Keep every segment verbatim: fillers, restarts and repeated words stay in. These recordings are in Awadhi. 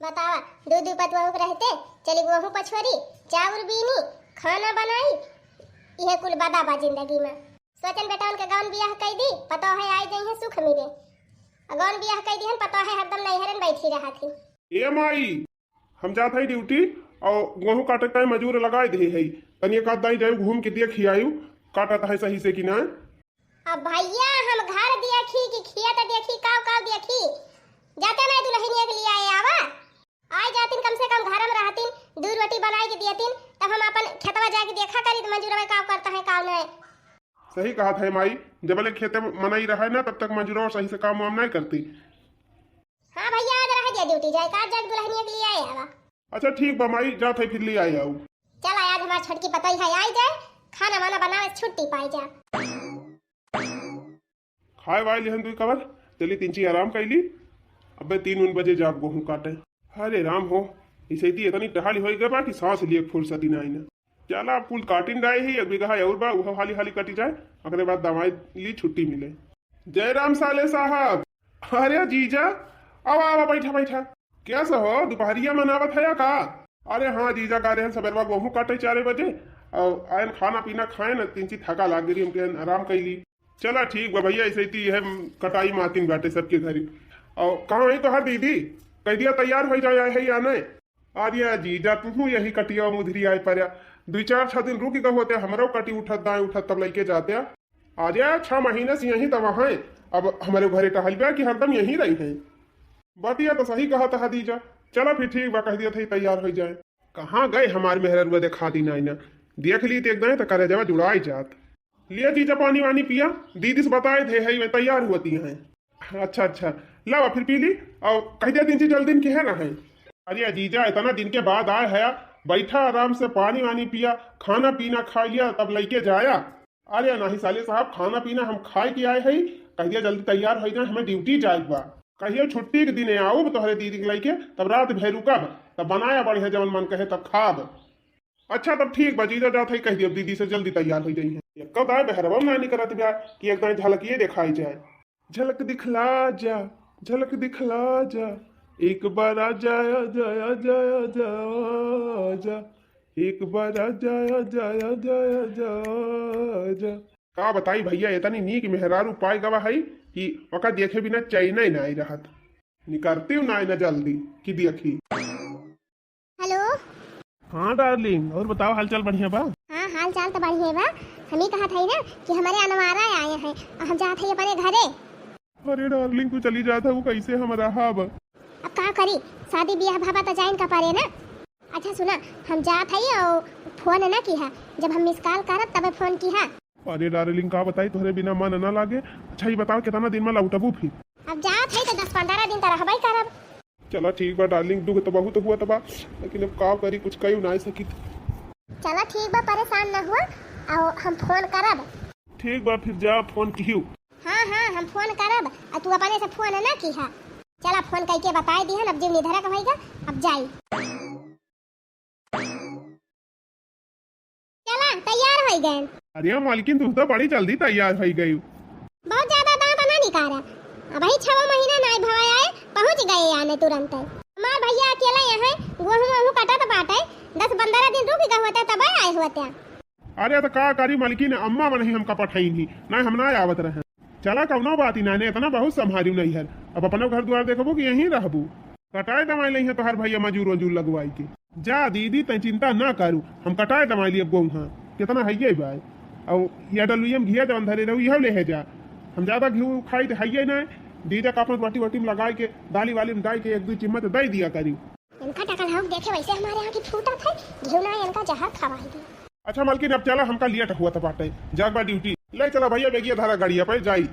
बतावा, दू दू पतोहू के रहते, चली गोहूँ पछोरी, चाउर बीनी, खाना बनाई, इहे कुल बदा बा जिंदगी में। सोचन बेटा उनके गौन बियाह कई दी, पतोहे आई जइहें सुख मिले। आ गौन बियाह कई दिहन, पतोहे हरदम नैहरन बैठी रहत ही। ए माई, हम जात हई ड्यूटी, और गोहूँ काटे टाइम मजूर लगाए दे हई। तनिए का दाई जाई घूम के देखी आयु, काटत है सही से कि ना। अब भैया हम घर देखी कि खेत देखी, काव काव देखी, जाते नहीं दुल्हनिया के लिए आए आवा। आए जातिन कम से कम घर में रहतिन, दू रोटी बनाए के दियतिन, तब हम अपन खेतवा जाके देखा करी मजूरवा काव करता है काव नहीं। सही कहत है माई, जबले खेते मनई रहे ना तब तक मजूरवा सही से काम वाम नहीं करती। हाँ भैया, आज रह गया ड्यूटी जाए, का आज जाके दुल्हनिया के लिए आए आवा। अच्छा ठीक बा माई, जात है फिर ले आए आऊ। चल आज हमार छोटकी पतोही है, आई जाए, खाना वाना बनावे से छुट्टी पाई जा। खाए वाए लिहन दुई कवर, चली तीन ची आराम कैली। अबे तीन उन बजे जाब गोहूँ काटे। अरे राम हो, इसे ती इतनी टहली होई गए बा कि सांस लिए फुर्सत ही ना आई ना। चला अब कुल काटिन डाए ही, एक बीघा और बा, उहो हाली हाली कटी जाए, ओकरे बाद दवाई ली छुट्टी मिले। जय राम साले साहब। अरे जीजा, आवा आवा, बैठा बैठा। क्या सा हो, दोपहरिया मनावत है या का? अरे हाँ जीजा, गा रहे सबेरवा गोहूँ काटे चारे बजे, और आयन खाना पीना खाए न, तीन ची थका लाग गई, हमके आराम कैली। चला ठीक बा भैया, ऐसे ही ती है कटाई मातिन बाटे सबके घरी। और कहाँ है तोहर दीदी? कह दिया तैयार हो जाए है या नहीं? अरे जीजा, तुहू यही कटिया मुधरी आए पर्या। दुई चार छह दिन रुक गए होते, हमरो कटी उठत दाएं उठत तब लइके जाते। अरे छह महीने से यहीं तब हैं, अब हमारे घरे टहलबे कि हरदम यहीं रही हैं। बतिया तो सही कहत है जीजा। चला फिर ठीक बा, कह दिया था तैयार हो जाए। कहाँ गए हमार मेहररुआ, देखा दी नाई ना। देख ली तो एकदम तो करे जवा जुड़ाई जात। लिया जीजा पानी वानी पिया, दीदी से बताए दे है, मैं तैयार हुआ ती हैं। अच्छा अच्छा, लावा फिर पी ली। और कह दिया तीन ची जल्दी इनकी है ना है। अरे जीजा, इतना दिन के बाद आए है, बैठा आराम से, पानी वानी पिया, खाना पीना खा लिया, तब लइके जाया। अरे नहीं साले साहब, खाना पीना हम खाए के आए है, कह दिया जल्दी तैयार हो जाए, हमें ड्यूटी जाए के बा। कहियो छुट्टी के दिन आऊब तोहरे दीदी के लइके, तब रात भर रुकब, तब बनाया बढ़िया जवन मन कहे तब खाब। अच्छा तब ठीक बा जीजा, जात है कह दिया दीदी से जल्दी तैयार हो जाई है। एक दाए बहरवा में नानी करत बा कि एक दाए झलकिए दिखाई जाए। झलक दिखला जा, झलक दिखला जा, एक बार आ जा, आ जा, आ जा, आ जा, आ जा, एक बार आ जा, आ जा, आ जा, आ जा, आ जा। का बताई भैया, इतनी नीक मेहरारू पाए गवा है कि ओका देखे बिना चैन ही ना आई रहत। निकरती हूँ ना, ना जल्दी कि देखी। हेलो। हाँ डार्लिंग, और बताओ, हालचाल बढ़िया बा? हाँ, हाल चाल तो बढ़िया बा। हम ही कहत हई ना कि हमारे अनवारा आए हैं और हम जात हई अपने घरे। अरे डार्लिंग, तू चली जात है, वो कैसे हम रहब? अब का करी, शादी बियाह भाबा तो जाइन का परे ना। अच्छा सुना, हम जात हई और फोन ना किहा, जब हम मिस कॉल करब तबे फोन किहा। अरे डार्लिंग, का बताई, तोहरे बिना मन ना लागे। अच्छा ये बताओ, कितना दिन में लौटबू फिर? अब जात हई तो दस पंद्रह दिन तो रहबे करब। चला ठीक बा डार्लिंग, दुख तो बहुत हुआ बा, लेकिन अब का करी, कुछ कही ना सकित। चला ठीक बा, परेशान ना हुआ, और हम फोन करब। ठीक बा, फिर जा फोन किहू। हाँ हाँ, हम फोन करब, और तू अपने से फोन ना किहा। चला फोन करके बताए दिहन, अब जीव निधरक होइगा, अब जाई। चला तैयार हो गए। अरे मालकिन, तू तो बड़ी जल्दी तैयार हो गई। बहुत ज्यादा दांत ना निकारा, अबही छवा महीना नाई भवा आए, पहुँच गए आने तुरंत। हमार भैया अकेला यहाँ गोहूँ वोहूँ कटत बाटे, दस पंद्रह दिन रुक गए होते तब आए होते। अरे तो का करी मालकिन, अम्मा मन ही हमका पठाई नहीं, ना हम ना आवत रहे। चला कौनो बात ही ना, ने इतना बहुत संभारी नहीं है, अब अपनो घर द्वार देखबू कि यहीं रहबू। कटाए दमाई लइहे तोहार भैया मजूर वजूर लगवाई के। जा दीदी, तैं चिंता ना करू, हम कटाए दमाई लिए गोहूँ, कितना हइये बा। और या डलुइया में घिया जवन धरे रहू, इहो ले है जा। हम ज्यादा घी खाई तो हइये ना, दीदी का अपन रोटी वोटी में लगाई के, दाली वाली में डाई के एक दो चिम्मच दे दिया करी। इनका टकल हौक देखे वैसे हमारे यहाँ की फूटत है, घिउ ना इनका जहर खवाई दी। अच्छा मालकिन, अब चला, हमका लेट हुआ था बाटे, जाग बा ड्यूटी। ले चला भैया, बेगिया धारा गाड़िया पे जाई।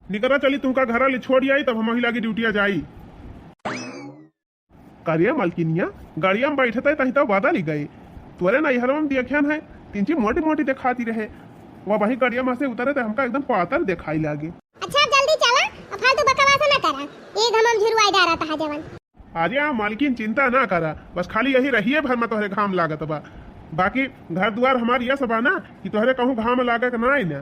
निकरा चली, तुमका घरा ले छोड़ आई, तब हम वही लागे ड्यूटिया जाई। का रे मलकिनिया, गाड़िया में बैठत है तही तो बादल ही गए। तोरे नैहरवा में देखियन है, तिनची मोटी मोटी देखाती रहे, वह वही गाड़िया में से उतरे तो हमका एकदम पातर देखाई लागे। अच्छा, अब जल्दी चला, अब फालतू बकवास ना करा, ये घमम झुरवाई डारा तहा जवन। अरे आ मालकिन, चिंता ना करा, बस खाली यही रहिए भर में तोहरे घाम लागत बा, बाकी घर दुआर हमार यस बा ना कि तोहरे कहूँ घाम लागत ना आई ना।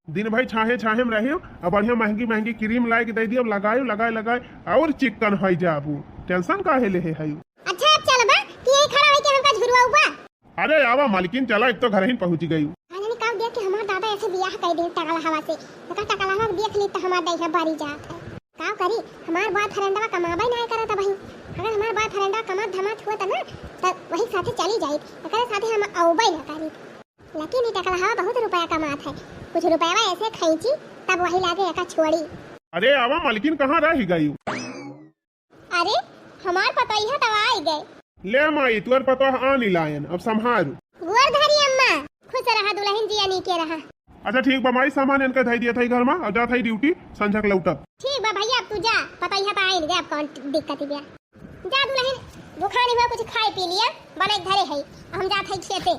दिन भर छाहे छाहे में रहियो, अब बढ़िया महंगी महंगी cream लाए के दे दियो, लगायो, लगाए लगाए और चिक्कन होई जाबू। Tension काहे लेहे हयू? अच्छा, अब चलबा कि यही खड़ा होई के हमका झुरवाउबा? अरे आवा मालकिन, चला, एक तो घर ही पहुँच गई। अरे का देख के हमार दादा ऐसे बियाह कर दे टकला हवा से, एका टकला हवा देख ली तो हमार दहिया बारी जात है। का करी, हमार boyfriendवा कमाबे ना करत भाई। अगर हमार boyfriendवा कमात धमात हुआ त ना, त वही साथे चली जाई, एकरे साथे हम आउबे ना करी। लेकिन ई टकला हवा बहुत रुपया कमात है, कुछ रुपया ऐसे खींची तब वही लागे एका छोड़ी। अरे आवा मालकिन, कहाँ रह गई? अरे, हमार पतोहिया तो आई गए। ले माई, तुअर पतोह आनी लायन, अब संभारू। गोर धरी अम्मा, खुश रहा दुलहिन, जिया नीके रहा। अच्छा ठीक बा माई, सामान इनका धई दिया था घर में, अब जात है duty, संझक लौटब। ठीक बा भैया, अब तू जा, पतोहिया तो आइन गए, अब कौन दिक्कत ही बा। जा दुलहिन, भुखानी हुआ कुछ खाए पी लिया, बना के धरे है, हम जात है खेते।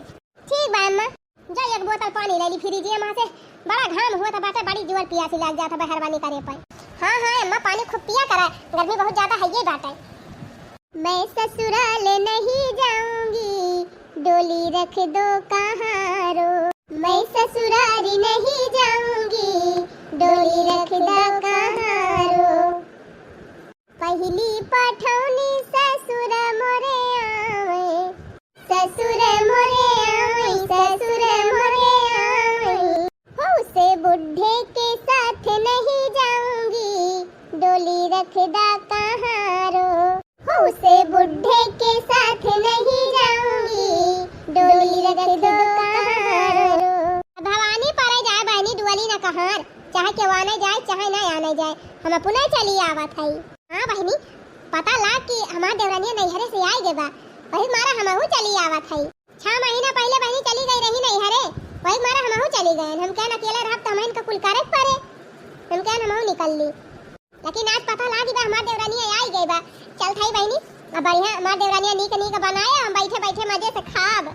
ठीक बा अम्मा, जा एक बोतल पानी ले ली फ्रिजिया में से, बड़ा घाम हुआ था बाटे, बड़ी जोर पियासी लाग जात है बहरवा निकरे पर। हाँ हाँ अम्मा, पानी खूब पिया करा, गर्मी बहुत ज्यादा है ये बाटे। मैं ससुराल नहीं जाऊंगी, डोली रख दो कहारो। मैं ससुराल नहीं जाऊंगी, डोली रख दो कहारो। पहली पठौनी ससुर मोरे आवे, ससुर मोरे आवे, ससुर मोरे आवे। हो उसे बुढ़े के साथ नहीं जाऊंगी, डोली रख दा कहारो। हो उसे बुढ़े के साथ नहीं जाऊंगी, डोली रख दो कहारो। भवानी परे जाए बहनी डोली न कहार, चाहे केहू आने जाए, चाहे ना आने जाए, हम अपने चली आवत हई। हाँ बहिनी, पता लाग कि हमार देवरनिया नैहरे से आइ गए बा, वही मारा हमहू चली आवत हई। छह महीना पहिले बहिनी चली गई रही नैहरे, वही मारा हमहू चली गए। हम कहन अकेले रहब त हमहन का कुल करे के परे, हम कहन हमहू निकल ली। लेकिन आज पता लाग बा हमार देवरनिया आइ गई बा। चल थई बहिनी, अब बढ़िया हमार देवरनिया नीक नीक बनाए, हम बैठे बैठे मजे से खाब।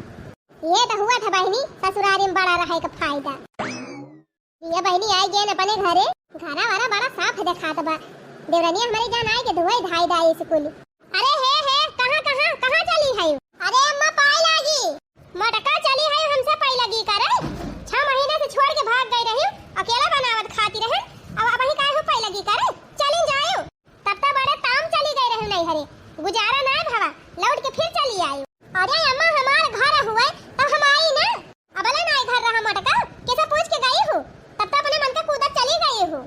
ये तो हुआ था बहिनी, ससुरारी में बड़ा रहे का फायदा। ये बहिनी आइ गए अपने घरे, घरा वरा बड़ा साफ देखात बा। देवरनिया हमारी जान आइ के धोए धाई दाई स्कूल। अरे हे हे, कहाँ कहाँ कहाँ चली है? अरे अम्मा पाए लागी। मोटका चली है हमसे पाए लागी करे। छह महीना से छोड़ के भाग गई रही, अकेला बनावत खाती रहे। अब अब ही काहे हो पाए लागी करे? चली जायो। तब तक बड़े ताम चली गई रही नैहरे, गुजारा ना भवा, लौट के फिर चली आयो। अरे अम्मा हमार घर हुए तो हम आई ना। अबले नाई घर रहा मोटका, केसे पूछ के गई हूँ, तब तो अपने मन के कूदत चली गई हूँ।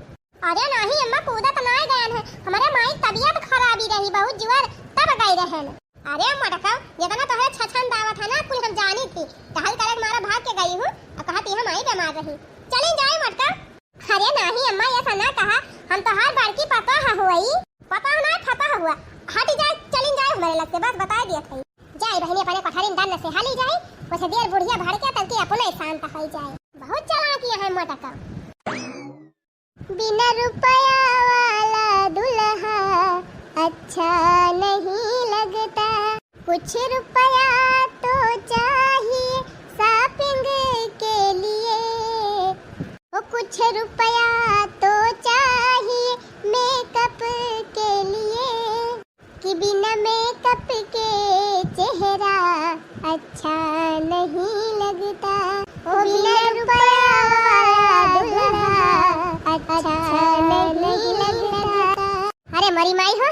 अरे नाही अम्मा, कूदत नाई गयन है, हमरे माई तबियत खराबी रही बहुत जुआर, तब गई रहन। अरे मोटका, जितना तोहरे छछन दावत है ना, कुल हम जानी थी, टहल करे मारा भाग के गई हूँ, और कहा थी हम आई बीमार रही। चली जाए मोटका। अरे नाही अम्मा, ऐसा ना कहा, हम तोहार बड़की पतोह हुई। पतोह ना, फतोह हुआ। हटी जाए, चली जाए हमरे लग से, बस बताए दिया था। जाए बहिनी, अपने कोठरी में दन से हली जाए, उसे देर बुढ़िया भड़के तब कि अपने शांत हो जाए। बहुत चालाक है मोटका। बिना रुपया वाला दुल्हा अच्छा नहीं लगता, कुछ रुपया तो चाहिए shopping के लिए, ओ कुछ रुपया तो चाहिए makeup के लिए। कि बिना makeup के चेहरा अच्छा नहीं लगता, ओ बिना रुपया वाला दुल्हा अच्छा नहीं लगता। अरे मरी माई हो,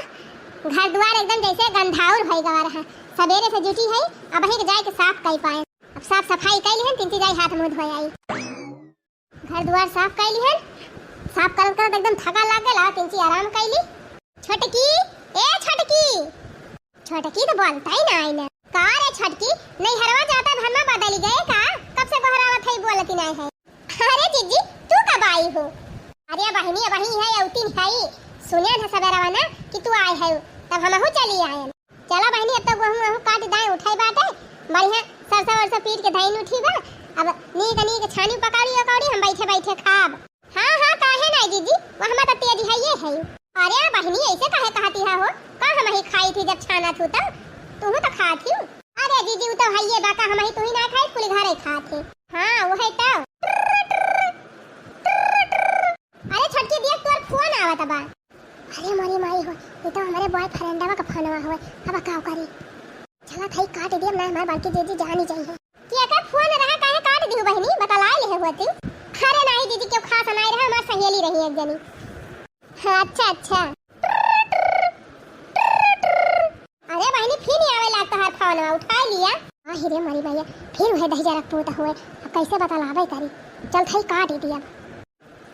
घर दुआर एकदम जैसे गंधाउर भई गवा रहा। सबेरे से जुटी है, अब ही जाए के साफ कई पाए। अब साफ सफाई कई लिहन, तिनची जाई हाथ मुंह धोए आई। घर दुआर साफ कई लिहन, साफ करत करत एकदम थका लाग गइल, आवा तिनची आराम कई ली। छोटकी, ए छोटकी। छोटकी तो बोलता ही ना आईने। का रे छोटकी, नैहरवा जाता भर में बदली गए का? कब से बहरावत है, बोलती नहीं है। अरे जीजी, तू कब आई हो? अरे बहिनी, बहिनी है, अउती नहीं आई। सुने न सबेरवा ना कि तू आए है, तब हमहू चली आए। चला बहिनी, अब तो गेहूं वहूं काट दाए उठाई बाटे, बढ़िया सरसों वरसों पीट के धइन उठी बा। अब नीक नीक छानी पकौड़ी अकौड़ी हम बैठे बैठे खाब। हाँ हाँ, काहे ना जीजी, वह हमार तो तेज है ये है। अरे बहिनी, ऐसे काहे कहती है हो? का हम ही खाई थी जब छाना थू तो? तू तो खात ही। अरे जीजी, उ तो है ये बा, का हम ही तू ही ना खाई, कुल घरे खात ही। हाँ, वो है तो। अरे छोटकी देख, तोर फोन आवत बा। अरे मोरी माई हो, ये तो हमारे बॉयफ्रेंडवा का फोनवा होए। अब का करी? चला थाई काट दियम ना, हमार बड़की जीजी जानी चाहिए। कि एकर फोन रहा, काहे काट दिहु बहिनी, बतलाए लेहे होती। अरे नाही जीजी, केहू खास नाही रहे, हमार सहेली रही एक जनी। हाँ, अच्छा, अच्छा। अरे बहिनी, फिर ही आवे लाग तोहार फोनवा, उठाई लिया। आहि रे मरी भैया, फिर वह दहिजरा पूत हुए, अब कैसे बतलावे करी? चल थई काट ही दिया।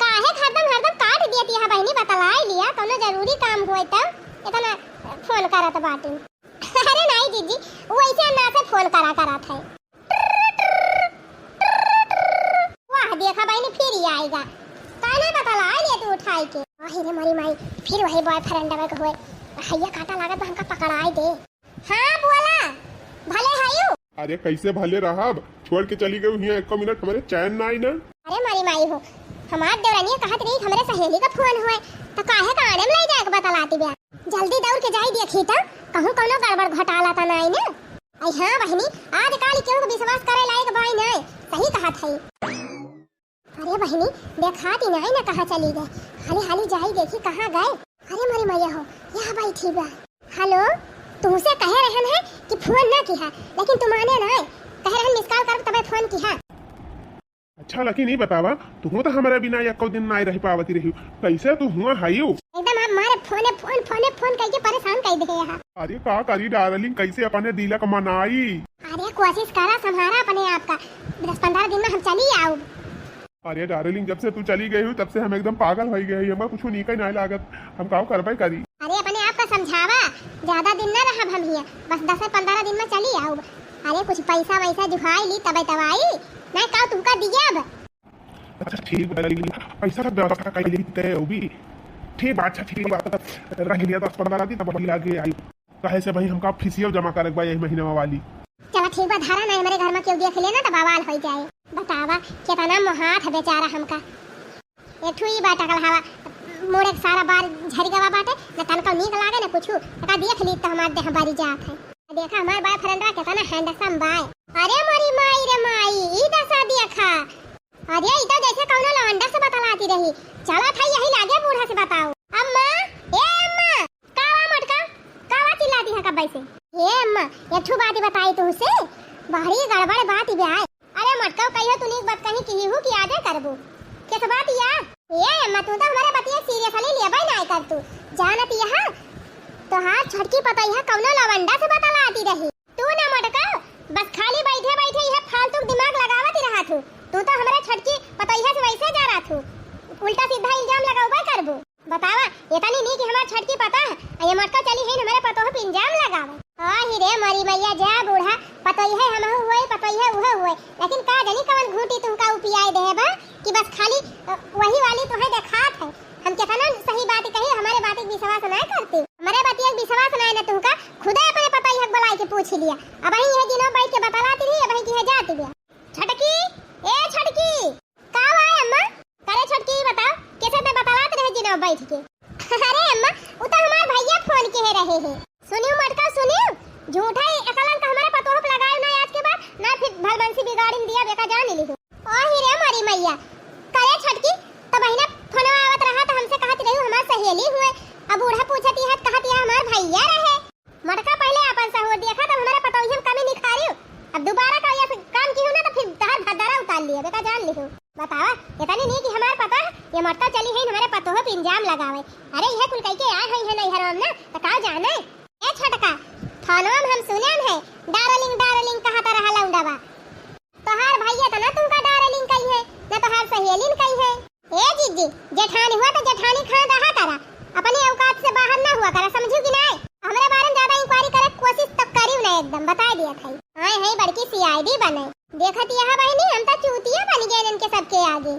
काहे हरदम हरदम काट दिया तिया बहिनी, बतलाई लिया, कौनो जरूरी काम हुए तब इतना फोन करत बाटी। अरे नाही जीजी, वो ऐसे अंदाज से फोन करा करत है। वाह, देखा बहिनी, फिर ही आएगा। काहे ना बतला लिया तू उठाई के? आहि रे मोरी माई, फिर वही बॉयफ्रेंड में हुए। हैया काटा लागत बा, हमका पकड़ाई दे। हाँ, बोला, भले हयू। अरे, कैसे भले रहब? छोड़ के चली गई हियाँ, एको मिनट हमरे चैन ना आई ना। अरे मोरी माई हो, हमार देवरानिया कहत रही, हमरे सहेली का फोन हुए, तो काहे का आने में ले जाए के बतलाती बया? जल्दी दौड़ के जाई देखी तो, कहूँ कौनो गड़बड़ घोटाला तो ना आई ना। आई हाँ बहिनी, आजकाल केहू के विश्वास करे लायक बाई नाय, सही कहत हई। अरे बहिनी, देखाती नाय ना कहाँ चली गए, हाली हाली जाई देखी कहाँ गए। अरे मोरी मैया हो, यह बैठी बा। हेलो, तुमसे कहे रहन है कि फोन ना किहा, लेकिन तुम आने नाय, कहे रहन मिस कॉल करब तबे फोन किहा। अच्छा, लेकिन ई बतावा, तुहूँ तो हमारे बिना एको दिन नाय रह पावती रही, कैसे तू हुआ हायू? एकदम आप मारे फोने फोन, फोने फोन करके परेशान कर दे है। अरे का करी डार्लिंग, कैसे अपने दिलक मनाई? अरे कोशिश करा, संभारा अपने आप का, दस पन्द्रह दिन में हम चली आउब। अरे डार्लिंग, जब से तू चली गई हो, तब से हम एकदम पागल हो गए हैं, हमें कुछ नीक नाय लागत, हम काव करबे करी। अरे अपने आप का समझावा, ज्यादा दिन ना रहब हम हियाँ, बस दस से पन्द्रह दिन में चली आउब। अरे कुछ पैसा वैसा जुहाई ली तबे तब आई, ना का तुमका दियब। अच्छा ठीक बा, पैसा सब व्यवस्था कर ली ते वो भी। ठीक बा, अच्छा ठीक बा, रह लिया दस पन्द्रह दिन, तब वही लागे आई। काहे से भाई हमका फीसियो जमा करे के बा यही महीना वाली। चला ठीक बा, धारा ना हमारे घर में केहू देख लेना तो बवाल हो जाए। बतावा कितना मोहात है बेचारा हमका। एक ठू ई बा टकलहावा, मुड़े के सारा बार झरि गवा बाटे, न तनका नीक लागे न कुछु। एका देख ली त हमार देह बरी जात है। देखा हमार बॉयफ्रेंडवा केतना हैंडसम बा। अरे मोरी माई रे माई, ई दसा देखा। अरे ई तो जैसे कौनो लवंडा से बतलाती रही। चला था यही लागे बूढ़ा से बताओ। अम्मा, ए अम्मा, कावा मटका, कावा चिल्लाती है कब्बे से? ए अम्मा, एक ठू बात बताई तुमसे, बड़ी गड़बड़ बात बा। अरे मटकव, कहियो तू नीक बात कहीं किही हूँ कि आजे करबू? किस बात या? ए अम्मा, तू तो हमारे बतिया seriously लेबे नाय कर तू। जानत यह तोहार छोटकी पतोहिया कौनो लवंडा से बतलाती रही। तू ना मटकव, बस खाली बैठे बैठे यह फालतू दिमाग लगावत ही रहा तू। तू तो हमारे छोटकी पतोहिया से वैसे जा रहा तू, उल्टा सीधा इल्जाम लगावे करबू। बतावा, इतनी नीक हमार छोटकी पतोह, आ ये मटका चली है हमारे पतोह पे इल्जाम लगावे। आही रे मोरी मैया, जा बूढ़ा, पतोहिए हमहू हुए, पतोहिए उहे हुए, लेकिन का जानी कवन घूंटी तुमका उपियाए देहे बा कि बस खाली, अ, वही वाली तुहे देखात है। हम कितना सही बात कही, हमारे बात के विश्वास ना करते, हमारे बात के विश्वास ना, ना तुमका खुदे अपने पतोहिए के बुलाए के पूछ लिया। अब यही है दिनों बैठ के बतलाती रही, अब यही की है जाती भी। छोटकी, ए छोटकी, का हुआ है अम्मा? करे छोटकी, ई बताओ, कैसे ते बतलात रहे जिनवा बैठ के? अरे अम्मा, उ तो हमार भैया फोन किहे रहे हैं। सुनियो मटका, सुनियो, झूठा ही एकलन का हमारे पतोह पे लगाए ना आज के बाद, ना फिर भलबंसी बिगाड़िन दिया बेका जान ली हो। ओ ही रे मोरी मैया, करे छोटकी, तो बहिना फोनवा आवत रहा तो हमसे कहत रही हमार सहेली हुए, अब बूढ़ा पूछती है कहती है हमार भैया रहे। मटका पहले आपन सहूर देखा, तब हमारे पतोहियन कमी निखारियो। अब दोबारा का ये काम की हो ना, तो फिर तहर भद्दरा उतार लियो, बेटा जान लिहो। बतावा, इतनी नहीं कि हमारे पता है, ये मटका चली है हमारे पतोह पे इल्जाम लगावे। अरे, ये कुल कह के आए हैं, है नहीं हराम ना, तो का जाने? ए छोटका, फोनवा में हम सुने है, डार्लिंग, डार्लिंग कहता रहा लौंडवा। तोहार भैया तो ना तुमका डार्लिंग कही है, ना तोहार सहेलिन कही है। ए जीजी, जेठानी हुआ तो जेठानी खान रहा करा, अपनी औकात से बाहर ना हुआ करा, समझू कि नाय? हमरे बारे में ज्यादा इंक्वायरी करे के कोशिश तो करियो ना, एकदम बताए दिया था। आए हैं बड़की सीआईडी बने। देखत यह बहिनी, हम तो चूतिया बन गए इनके सबके आगे।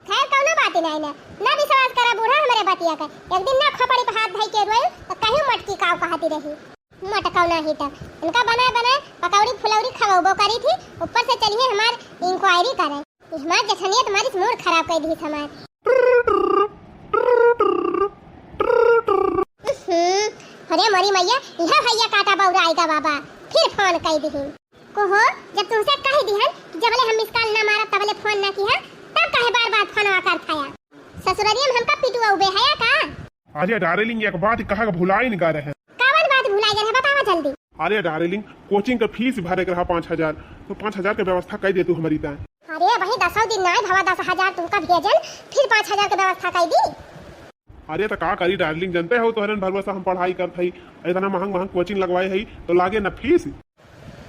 खैर कौनो बात ही नहीं ना, ना विश्वास करा बूढ़ा हमरे बतिया का। एक दिन ना खोपड़ी पे हाथ धई के रोए तो कहीं मटकी काव कहती रही। मटकौना ही त इनका बनाए बनाए पकौड़ी फुलौड़ी खवौबो करी थी, ऊपर से चलिए हमार इंक्वायरी करे। ई हमार जेठनिया तुम्हारी मूड खराब कर दी हमार। हम्म, अरे मोरी मैया, यह भैया काटा बौरा आएगा बाबा, फिर फोन कर दी। को हो, जब तुमसे कह दी है कि जबले हम मिस कॉल ना मारा तबले फोन ना किया, तब काहे बार बार फोन आकर थाया? ससुररिया में हमका पिटुआ उबे है का? अरे डार्लिंग, एक बात कहा के भुलाई न गा रहे। कवन बात भुलाई गए है, बतावा जल्दी। अरे डार्लिंग, कोचिंग के फीस भरे के रहा पाँच हजार, तो पाँच हजार के व्यवस्था कर दे तू हमारी ताए। अरे वही दसौ दिन नाय भवा, दस हजार तुमका भेजन, फिर पाँच हजार के व्यवस्था कइ दी। अरे त का करी darling, जनते हौ तोहरेन भरोसा हम पढ़ाई करत हई, इतना महंग महंग coaching लगवाए हई तो लागे न फीस।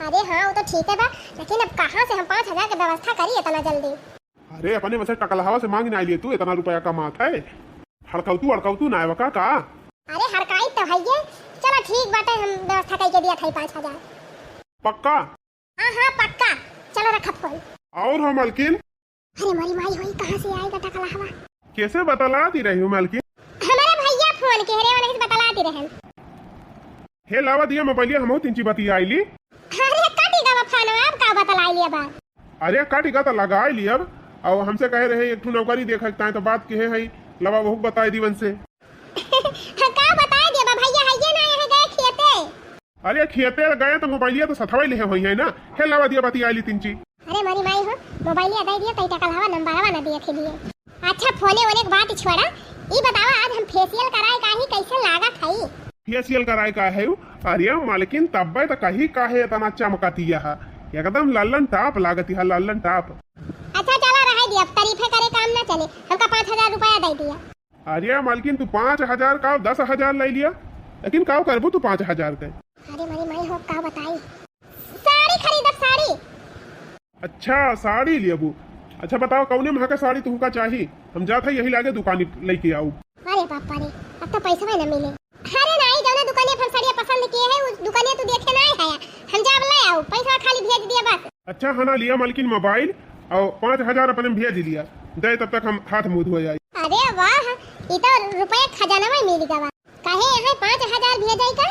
अरे हाँ, वो तो ठीक है बा, लेकिन अब कहाँ से हम पाँच हजार के व्यवस्था करी इतना जल्दी? अरे अपने वैसे टकलहवा से मांग नाय लिए तू, इतना रुपया कमात है, हड़कौतू अड़कौतू नाय वका का? अरे हड़काई तो है ये। चलो ठीक बाटे, हम व्यवस्था कइ के दिया था पाँच हजार। पक्का? हाँ, हाँ, पक्का। चलो, रखा फोन। और हो मलकिन? अरे मोरी माई होई, कहाँ से आएगा टकलहवा? कैसे बतलाती रही हूँ मलकिन? हमारे भैया फोन के हरे वाले से बतलाती रहन। हे लावा दिया मोबाइलिया, हमहू तीन ची बतियाई ली। अरे कटी गवा फोन, अब का बतलाई लिया बा? अरे कटी गा तो लगाई ली अब। और हमसे कहे रहे एक ठो नौकरी देखे ताई तो बात कहे है, लावा वहू बताई दीवन से। का बताई दिया बा भैया, है ये ना यहाँ गए खेते। अरे खेते गए तो मोबाइलिया तो सथवा ही लेहे होई है ना। हे लावा दिया बतिया ली तीन ची। अरे मोरी माई हो, मोबाइलिया दे दिया, तई टकलहवा नंबरवा ना दिया के लिए। अच्छा फोने ओने के बात छोड़ा, ई बतावा आज हम facial कराए का ही कैसे लागत हई? Facial कराए का है? अरे मालकिन तब्बे तो कही काहे इतना चमकतिया है, एकदम लल्लन टाप लागती है, लल्लन टाप। अच्छा चला रहे दिया, अब तारीफे करे काम ना चले, हमका पाँच हजार रुपया दे दिया। अरे मालकिन, तू पाँच हजार का दस हजार ले लिया, लेकिन का करबू तू पाँच हजार के? अरे माई, माई हो, का बताई? साड़ी खरीदब, साड़ी। अच्छा, साड़ी लेबू। अच्छा बताओ, कौने महा के साड़ी तुहका चाही? हम जात है यही लागे दुकानी लेके आऊ। अरे बापा रे, अब तो पैसा ना मिले। अरे नाई, जौना दुकानिया पर हम साड़िया पसंद किए है, उस दुकानिया तू देखे ना आया। हम जाब ले आऊ, पैसा खाली भेज दिया बस। अच्छा, हना लिया मालकिन मोबाइल और पाँच हजार अपने भेज दिया, दे तब तक हम हाथ मुँह धो जाई। अरे वाह, ई तो रुपये खजानवा मिल गवा। काहे यहाँ पाँच हजार भेजे का?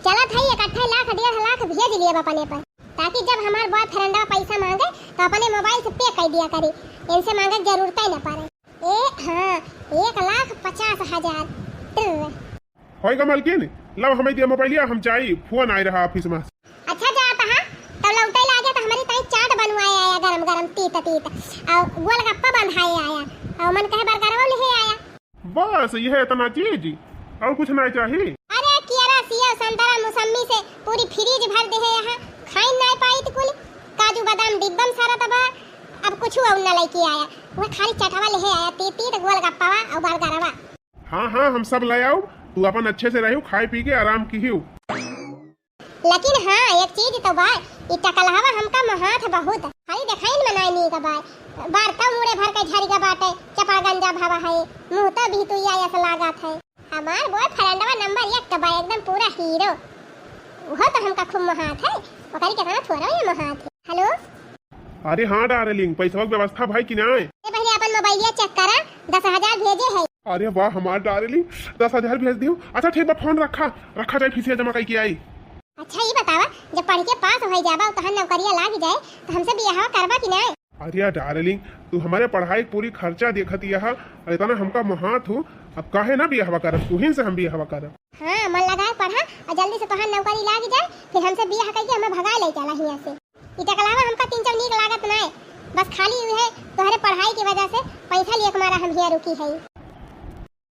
चलत है इकट्ठा लाख डेढ़ लाख भेज लिए अपने पर, ताकि जब हमार boyfriend पैसा मांगे तो अपने मोबाइल से pay कर दिया करी, इनसे मांगे की जरूरत ही न पड़े। ए हाँ, एक लाख पचास हजार। ट्र। होई गा मालकिन, लावा हमें दिया मोबाइलिया, हम जाई, फोन आए रहा ऑफिस में। अच्छा जात हा, तो लौटे लागे तो हमारी ताई चाट बनवाए आया गरम गरम तीत तीत, और गोलगप्पा बंधाए आया, और मन कहे बर्गरवा लेहे आया। बस यह इतना चीज, और कुछ नहीं चाहिए? अरे कियरा सिया संतरा मौसम्मी से पूरी फ्रिज भर दे है यहाँ, खाइन नहीं पाई तो कुल काजू बादाम डिब्बा में सारा तबा, अब कुछ और ना लेके आया, वह खाली चटवा लेहे आया, तीत तीत गोलगप्पावा और बर्गरवा। हाँ हाँ, हम सब ले आऊ, तू अपन अच्छे से रहू, खाए पी के आराम किहू। लेकिन हाँ, एक चीज तो बा, ई टकलहवा हमका मोहात बहुत। खाली देखाइन में नाई नीक बा। बार तो मुड़े भर के झरिगा बाटे, चपड़गंजा भवा है, मुँह तो बिहतुइया यस लागत है। हमार boyfriendवा नंबर एक के बा, एकदम पूरा हीरो। वो तो हमका खूब मोहात है, ओकरी के साथ थोड़ा ही मोहात है। हेलो? अरे हाँ darling, पैसवा के व्यवस्था भाई कि नाय? ए पहले अपन मोबाइलिया check करा, दस हजार भेजे है। अरे वाह हमार darling, दस हजार भेज दियो। अच्छा ठीक बा, फोन रखा, रखा जाए, फीसिया जमा कई के आई। अच्छा ई बतावा, जब पढ़ के पास हो जाबा, तहन नौकरिया लाग जाए, तो हमसे बियाहवा करबा कि नाय? अरे darling, तू हमारे पढ़ाई के पूरी खर्चा देखत यहा, इतना हमका मोहात हो, अब काहे ना बियाहवा करब, तू ही से हम बियाहवा करब। हाँ, मन लगा के पढ़ा और जल्दी से तोहार नौकरी लाग जाए, फिर हमसे बियाह कइके हमें भगा ले चला हियाँ से। ई टकलावा हमका तीन चार नीक लागत नाय, बस खाली उहे तोहरे पढ़ाई की वजह से पैसा लिए के मारा हम हियाँ रुकी है।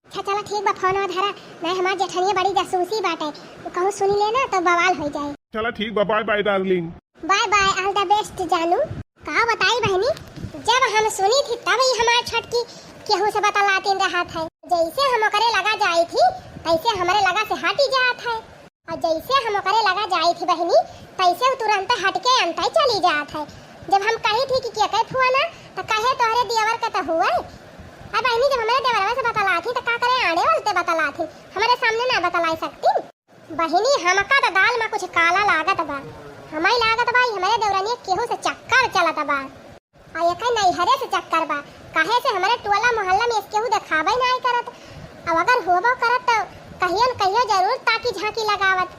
अच्छा चला ठीक बा, फोनवा धरा, नाय हमार जेठनिया बड़ी जासूसी बाटे, उ कहूँ सुनी ले ना तो बवाल हो जाए। चला ठीक बा, bye bye darling। Bye bye, all the best जानू। का बताई बहनी, जब हम सुनी थी तब ही हमार छटकी केहू से बतलातीन रहत है। जैसे हम ओकरे लगा जाई थी, तैसे हमरे लगा से हटी जात है। और जैसे हम ओकरे लगा जाई थी बहनी, तैसे उ तुरंत हट के अंतई चली जात है। जब हम कही थी कि के के फोन है, तो कहे तोहरे दियवर के तो हुए। अब बहनी जब हमरे देवरवा से बतलात ही, तो का करे आड़े वालते बतलात ही, हमरे सामने ना बतलाई सकती। बहिनी, हमका त दाल में कुछ काला लागत बा। हमई लागत बा, ई हमरे देवरनिया केहू से चक्कर चलत बा। आ एकर नैहरे से चक्कर बा, काहे से हमरे टोला मोहल्ला में एस केहू देखाबे नाई करत। अब अगर होबो करत, त कहियो न कहियो जरूर ताकी झांकी लगावत।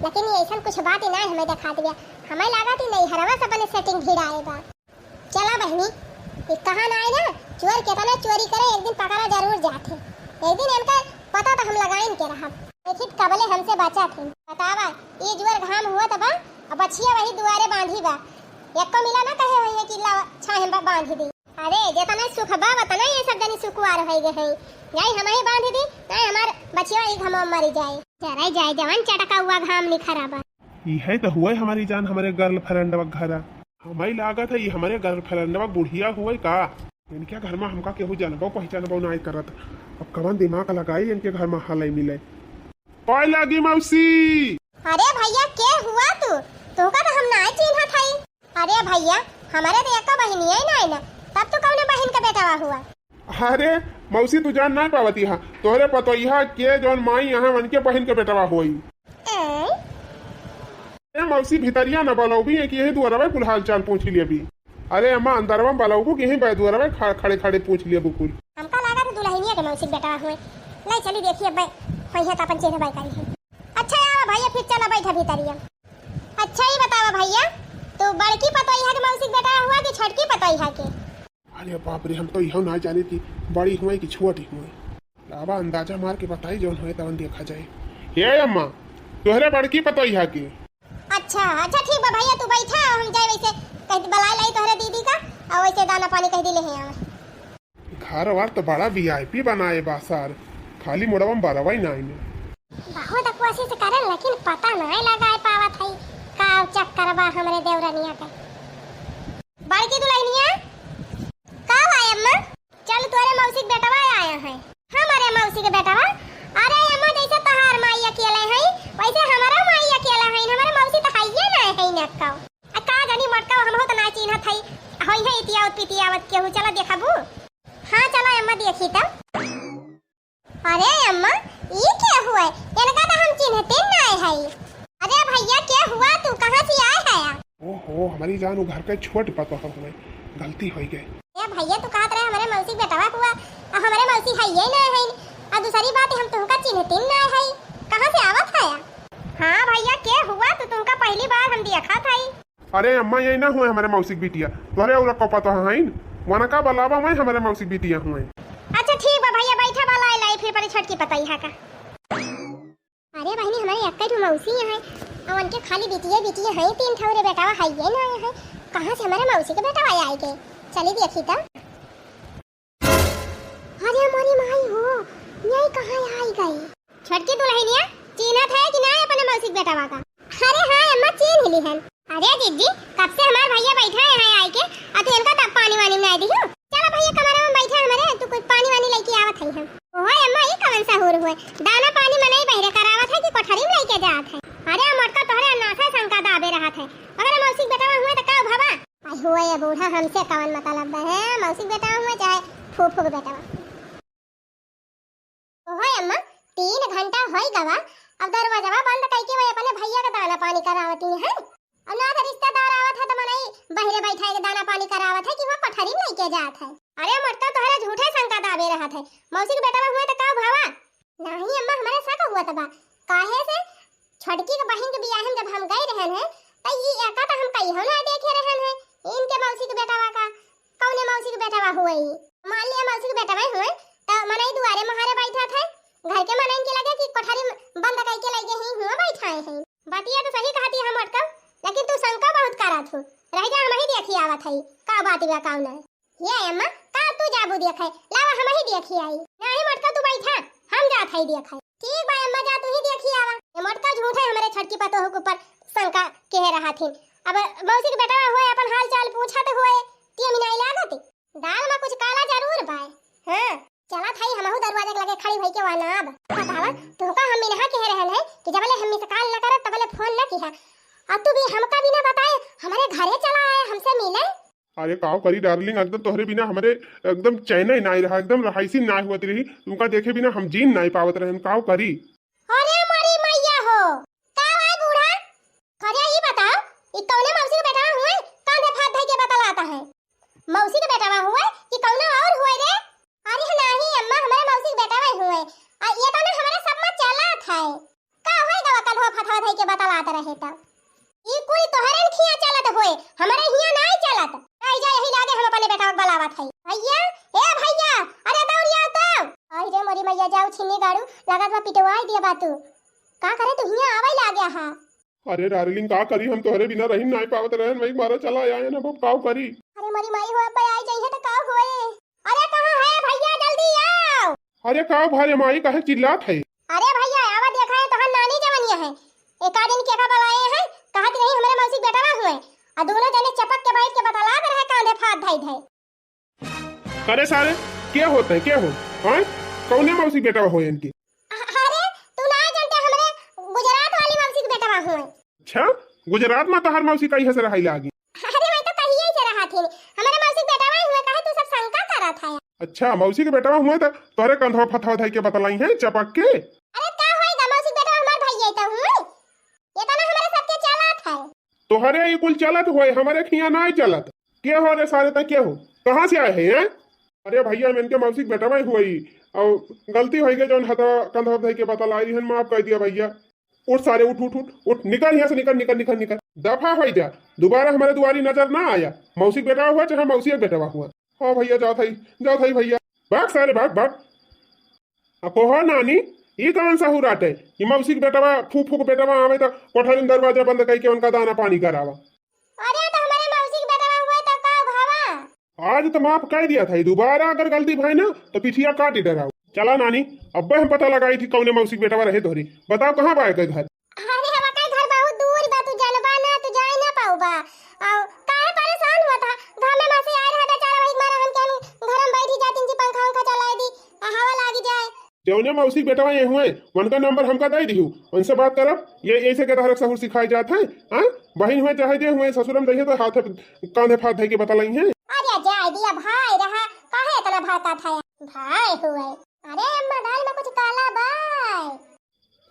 लेकिन ई ऐसन कुछ बात ही नाई हमें देखात बिया। हमई लागत, ई नैहरवा से अपने setting भिड़ाए बा। चला बहिनी, ई कहा नाई ना, चोर केतना चोरी करे, एक दिन पकड़ा जरूर जात है। एक दिन इनका पता तो हम लगाइन के रहब। देखित कबले हमसे बचा थे। बतावा, ई जुअर घाम हुआ तबा, अब बछिया वही दुआरे बांधी बा। एको मिला ना कहे होइए कि ला छाहे बा-, बांध दी। अरे, जेतना सुख बा, वतना ये सब जनी सुकुवार होई गए हैं। जाई हमही बांध दी, नाई हमार बछिया वही घाम मरी जाए। चराई जाए जवान चटका हुआ घाम निखरा बा। ई है तो हुआ हमारी जान, हमारे girlfriend वगैरह। हमई लागत है, ई हमरे गर्लफ्रेंडवा बुढ़िया हुए का? इनके घर मा हमका केहू जानबो पहिचानबो नाई करत। अब कवन दिमाग लगाई, इनके घर मा हलई मिले। पाए लागी मौसी। अरे भैया, के हुआ तू? तोहका तो हम नाई चिन्हत हई। अरे भैया, हमरे तो एको बहिनिया ही नाई ना, तब तू कौने बहिन के बेटवा हुआ? अरे मौसी, तू जान नाई पावती हा, तोहरे पतोहिया के जौन माई यहाँ, उनके बहिन के बेटवा होई। ए? ए मौसी, भितरिया न बलौबी है कि यही दुआरवा कुल हाल चाल पूछ लिया भी। अरे अम्मा, अंदरवा में बलौबू कि यही बे दुआरवा खा-, खड़े खड़े पूछ लिया बुकुल। हमका लागत है दुलहिनिया के मौसी के बेटवा हुए। ले चली देखी अब होई है तो अपन चेहरे बाई करी है। अच्छा आवा भैया, फिर चला बैठा भितरिया। अच्छा ई बतावा भैया, तू बड़की पतोहिया के मौसी के बेटवा हुआ कि छोटकी पतोहिया के? अरे बाप रे, हम तो इहो ना जानी थी बड़ी हुए कि छोटी हुए। लावा अंदाजा मार के बताई, जौन होए तवन देखा जाए। हे अम्मा, तोहरे बड़की पतोहिया के? अच्छा, अच्छा ठीक बा भैया, तू बैठा, हम जाए वैसे कह दी, बलाए लाई तोहरे दीदी का, और वैसे दाना पानी कह दी ले आवे। घर वार तो बड़ा वीआईपी बनाए बा सार, खाली मुड़वा में बरवा ही ना आइने। बहुत कोशिश करन लेकिन पता नहीं लगा पावत है का चक्कर बा हमरे देवरनिया का। बड़की दुल्हनिया, का हुआ अम्मा? चल तोरे मौसी के बेटवा आया है। हमरे मौसी के बेटवा? अरे अम्मा, जैसे तहार माई अकेले है वैसे हमारा माई अकेला है, हमारे मौसी तो हइये ना है न का। आ का जानी मोटका, हम हो तो ना चिन्हत है, होई है इतियावत पितियावत केहू, चला देखबू। हाँ चला अम्मा देखी तब। अरे अम्मा, ई के हुए? इनका तो हम चिन्हते नाय हई। अरे भैया, के हुआ तू? कहाँ से आए है? ओहो, हमारी जान, उ घर के छोट पतोह हुए, गलती होई गए। ए भैया, तू कहत रहे हमारे मौसी के बेटवा हुआ, और हमारे मौसी हइये ना है, और दूसरी बात हम तुमका चिन्हते नाय हई, कहाँ से आवत है? हाँ भैया, के हुआ तू? तुमका पहली बार हम देखत हई। अरे अम्मा, यही ना हुए हमारे मौसी के बिटिया, तोहरे और को पता है, वनका बलावा में हमारे मौसी के बिटिया हुए। अच्छा ठीक बा भैया, बैठा बा, लाई लाई फिर परी छोटकी पतोहिया का। अरे बहिनी, हमारे एक्के ठो मौसी है, और उनके खाली बिटिया बिटिया है, तीन ठौरे बेटावा है ये ना है, कहाँ से हमारे मौसी के बेटावा आए गए? चली देखी तो। अरे मोरी माई हो, यही कहाँ आई गई? छोटकी दुल्हनिया, चिन्हत है कि ना अपने मौसी के बेटावा का? अरे हाँ अम्मा, चिन्ह ली हन। अरे जिज्जी, कब से हमार भैया बैठा है यहाँ आई के, आ तू इनका तब पानी वानी ना दिहू। चला भैया, कमरा में बैठा हमारे, तू कुछ पानी वानी लेके आवत है हम। ओहो अम्मा, ई कवन सहूर हुए? दाना पानी मनई बहरे करावत है कि कोठरी में लेके जात है? अरे मोटका, तोहरे अन्नासा शंका दाबे रहत है, अगर मौसी के बेटावा हुए तो का भवा? आई हुआ ये बूढ़ा, हमसे कवन मतलब है? मौसी के बेटा हुआ चाहे फूफू के बेटा। ओहो अम्मा, तीन घंटा होई गवा, अब दरवाजवा बंद कइके वो अपने भैया का दाना पानी करावती हैं। अब ना तो रिश्तेदार आवत है तो मनई बहरे बैठा के दाना पानी करावत है कि वो कोठरी में लेके जात है। अरे मोटका, तोहरा झूठे शंका दाबे रहत है, मौसी के बेटा हुए तो का भवा? नाही अम्मा, हमारे शक हुआ तबा, काहे से छोटकी के बहिन के बियाह में जब हम गए रहन है, त ई एका त हम कहियो ना देखे रहन है, इनके मौसी के बेटावा का, कौने मौसी के बेटावा हुए ई? मान लिया मौसी के बेटावा हुए, त मनई दुआरे महारे बैठा थे, घर के मनई के लगे कि कोठरी में बंद करके ले गए ही हुआ बैठाए हैं। बतिया तो सही कहती हम अटकम, लेकिन तू शंका बहुत करत हो, रह जा, हम ही देखी आवत है, का बात बा, का ना। ये अम्मा, का तू जाबू देखे? लावा हम ही देखी आई। नहीं मोटका, तू बैठा, हम जात हई देखे। ठीक बा अम्मा, जा तू ही देखी आवा। ये मोटका झूठे हमरे छोटकी पतोह के ऊपर शंका कहे रहा थी। अब मौसी के बेटवा होए, अपन हाल चाल पूछत होए, ते मिनाई लागत। दाल में कुछ काला जरूर बाय। हाँ, चला थाई हमहू दरवाजा के लगे खड़ी भई के वनाब। बतावा, तोहका हम मिनहा कहे रहन है कि जबले हम मिस कॉल न करब तबले फोन न किहा। आ तू भी हमका बिना बताए हमरे घरे चला आया हमसे मिले। अरे काव करी डार्लिंग, एकदम तोहरे बिना हमरे एकदम चैन ही नाई रहा, एकदम रहाइशी नाई हुआ रही, तुमका देखे बिना हम जीन नाई पावत रहन, काव करी। अरे मरी मैया हो, का भाई बूढ़ा? अरे ई बताओ, ई कौने मौसी के बेटा हुए? कांधे हाथ धई के बतलाता है। मौसी के बेटा हुए कि कौनो और हुए रे? अरे नाही अम्मा, हमारे मौसी के बेटा हुए। आ ये तो ना हमारे सब में चला था। का होई गवा कन्हवा फतवा धई के बतलात रहे त? ई कुल तोहरे न खिया चलत होए, हमरे हिया नाई चलत। आई जा यही लागे हम अपने बेटा के बलावत हई। भैया, ए भैया, अरे दौड़िया तो। आई रे मोरी मैया, जाऊ छिन्नी गाड़ू, लागत बा पिटवाई दिया बा तू। का करे तू हिया आवै लाग्या हा? अरे डार्लिंग, का करी हम तोहरे बिना रही नाई पावत रहन, वही मारा चला आया ना, अब काव करी। अरे मोरी माई हो, अब आई जाइए तो का होए? अरे कहाँ है भैया, जल्दी आओ। अरे का भारे माई, काहे चिल्लात है? अरे भैया, आवा देखा है तोहर नानी जवनिया है। एक आध दिन के का बलाए हैं, कहत रही हमरे मौसी के बेटवा हुए। आ दोनों जने चपक के बैठ के बतलात रहे कांधे फात धई धई। करे सारे, के होत है, के हो? हाँ? कौने मौसी बेटवा हो इनके? अ-, अरे, तू ना जानते, हमरे गुजरात वाली मौसी के बेटवा हुए। अच्छा, गुजरात में तोहार मौसी कहिए से रहाई लागी? अरे, मैं तो कहिए से रहा थी, हमरे मौसी के बेटवा हुए, काहे तू सब शंका करत है? अच्छा, मौसी के बेटवा हुए तो तोहरे कंधवा फथवा धई के बतलाई है चपक के। अरे, का होएगा, मौसी के बेटवा हमार भाई है तो हुए, ये तो ना हमारे सबके चलत है। तोहरे ई कुल चलत होए, हमरे खिया नाय चलत। के हो रे सारे, त के हो? कहाँ से आए है, हैं? अरे भैया, हम इनके मौसी के बेटवा ही हुई, और गलती होई गई, जौन हथवा कंधवा धई के बतलाई रहन, माफ कर दिया भैया। उठ सारे, उठ, उठ, उठ, उठ, निकल यहाँ से, निकल, निकल, निकल, निकल, दफा हो जा, दोबारा हमारे दुआरी नजर ना आया। मौसी के बेटवा हुआ चाहे मौसी के बेटवा हुआ। हाँ भैया, जात हई, जात हई भैया, भाग सारे, भाग, भाग। आ कोहो नानी, ई कौन सहूर आटे कि मौसी के बेटवा, फूफू के बेटवा आवे त कोठरी में दरवाजा बंद कइके उनका दाना पानी करावा? अरे, त हमारे मौसी के बेटवा हुए त का भवा? आज त माफ कइ दिया था, दोबारा अगर गलती भई ना त पिठिया काटी डराओ। चला नानी, अब्बे हम पता लगाई थी कौने मौसी के बेटवा रहे तोहरी। बताओ, कहाँ बा एकर घर? अरे, हमार घर बहुत दूर बा, तू जानबा ना, तू जाए ना पाउबा। और काहे परेशान हुआ था? घर में माँ से आए रहा बेचारा, वही मारा हम कहनी घर में बैठी जाती, इनकी पंखा उंखा चलाए दी, आ हवा लागी जाए। जौने मौसी के बेटवा ये हुए, उनका नंबर हमका दे दिहू, उनसे बात करब। ये ऐसे के तहरक सहूर सिखाए जात है, हाँ? बहिन हुए चाहे जे हुए, ससुर में जइहे तो हाथ कांधे फाथ धई के बतलाई है। अरे जाए दिया भाई रहा, काहे इतना भड़का था भाई हुए? अरे अम्मा, दाल में कुछ काला बा।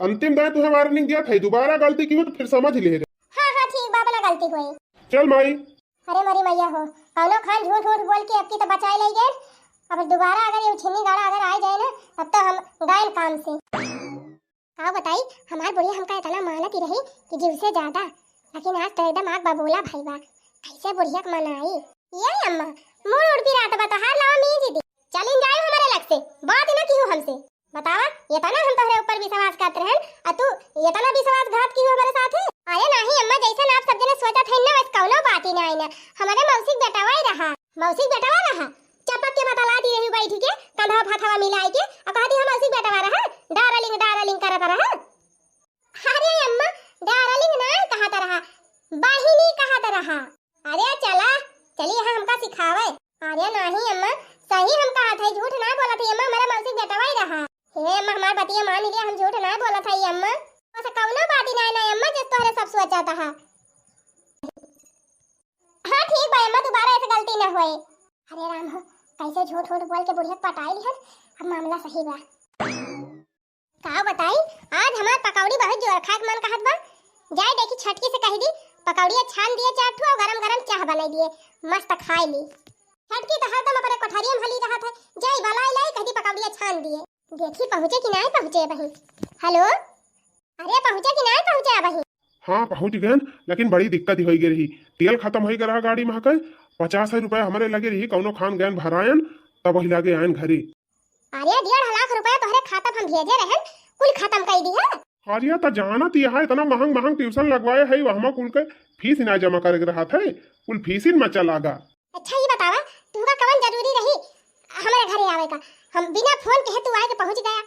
अंतिम दाएं तुहे warning दिया था, दोबारा गलती की हो तो फिर समझ ले रे। हाँ, हाँ, ठीक बा, अपना गलती होई। चल माई। अरे मोरी मैया हो, कौनो खान झूठ उठ बोल के अब की तो बचाए ले गए। अब दोबारा अगर ये उछिन्नी गाड़ा अगर आ जाए ना, तब तो हम गायन काम से। का बताई, हमार बुढ़िया हमका इतना मानत ही रही कि जीव से ज्यादा, लेकिन आज तो एकदम आग बबूला भई बा। कैसे बुढ़िया के मनाई? ये अम्मा, मूड़ उड़ पिरात बा तोहार, लावा मीज दी। चलिन जाए हमारे लग से, बात न किहू हमसे। बतावा, इतना हम तोहरे ऊपर विश्वास करत रहन, आ तू इतना विश्वासघात किहू हमारे साथ है? अरे नाही अम्मा, जैसन आप सब जने सोचत है ना, वैसे कौनो बात ही नाही ना। हमारे मौसी के बेटवा ही रहा, मौसी के बेटवा रहा। चपक के बतला दी रही बैठ के, कंधवा फाथवा मिलाई के, आ कहती हम मौसी के बेटवा रहा, डार्लिंग, डार्लिंग करत रहा। अरे अम्मा, डार्लिंग नाही कहत रहा, बहिनी कहत रहा। अरे चला, चली यहाँ हमका सिखावे। अरे नाही अम्मा, सही हम कहत है, झूठ ना बोलत है अम्मा, हमारा मौसी बेटवा ही रहा। हे अम्मा, हमार बतिया मान ले, हम झूठ ना बोलत है अम्मा। बस कौनो बात ही नाही ना अम्मा, जस तोहरे सब सोचत हा। हाँ ठीक बा अम्मा, दोबारा ऐसे गलती ना होए। अरे राम हो, कैसे झूठ वूठ बोल के बुढ़िया के पटाई लिहन, अब मामला सही बा। का बताई, आज हमार पकौड़ी बहुत जोर खाए के मन कहत बा। जाए देखी छटकी से कह दी, पकौड़िया छान दिए चार ठो और गरम गरम चाह बनाई दिए, मस्त खाए ली। छटकी तो हरदम अपने कोठरिया में हली रहत है, जाई बलाई लाई कह दी पकौड़िया छान दिए। देखी पहुँचे कि नाई पहुँचे बहिन। हेलो, अरे पहुँचे कि नाई पहुँचे बहिन? हाँ पहुँच गयन, लेकिन बड़ी दिक्कत ही होई गई रही, तेल खत्म होई गए रहा गाड़ी में हकल, पचास रुपया हमरे लगे रही, कौनो खान गयन भरायन, तब वही लागे आयन घरे। अरे डेढ़ लाख रुपया तोहरे खाता में हम भेजे रहन, कुल खत्म कई दिहा। अरे त जानत ही है, इतना महंग महंग ट्यूशन लगवाए है, वहमा कुल के फीस ना जमा करे के रहत है, कुल फीसिन में चला गा। अच्छा ये बतावा, तुहका कवन जरूरी रही हमारे घरे आवे का? हम बिना फोन कहे तू आए के पहुँच गया।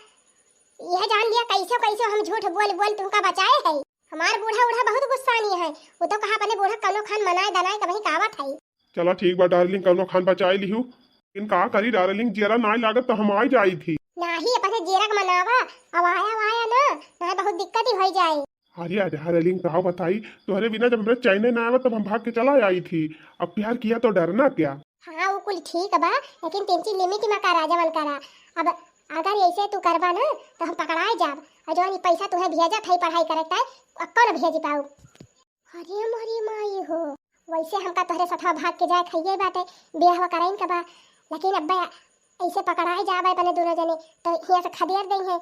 यह जान लिया कैसे कैसे हम झूठ बोल बोल तुहका बचाए है। हमार बूढ़ा उढ़ा बहुत गुस्सानी है, वो तो कहा अपने बूढ़ा कौनो खान मनाए दनाए कभी कावत है। चला ठीक बा डार्लिंग, कौनो खान बचाए लिहू। लेकिन का करी डार्लिंग, जियरा नाई लागत तो हम आई जाई थी। नाही, अपने जियरा के मनावा, अब आया वाया ना, नाही बहुत दिक्कत ही होई जाए। अरे अरे डार्लिंग, का बताई, तोहरे बिना जब हमरे चैने ना आवे तब हम भाग के चला आई थी। अब प्यार किया तो डरना क्या? हाँ वो कुल ठीक बा, लेकिन टेंची लिमिट में करा, जवन करा। अब अगर ऐसे तू करबा ना तो हम पकड़ाए जाब, और जवन ई पैसा तुहे भेजत है पढ़ाई करे के, अक्को न भेज पाऊ। अरे मोरी माई हो, वैसे हमका तोहरे सथवा भाग के जाए खइये बाटे, बियाहवा कराइन का बा, लेकिन अब्बे ऐसे पकड़ाए जाबे अपने दोनों जने, तो हियाँ से खदेड़ देई है,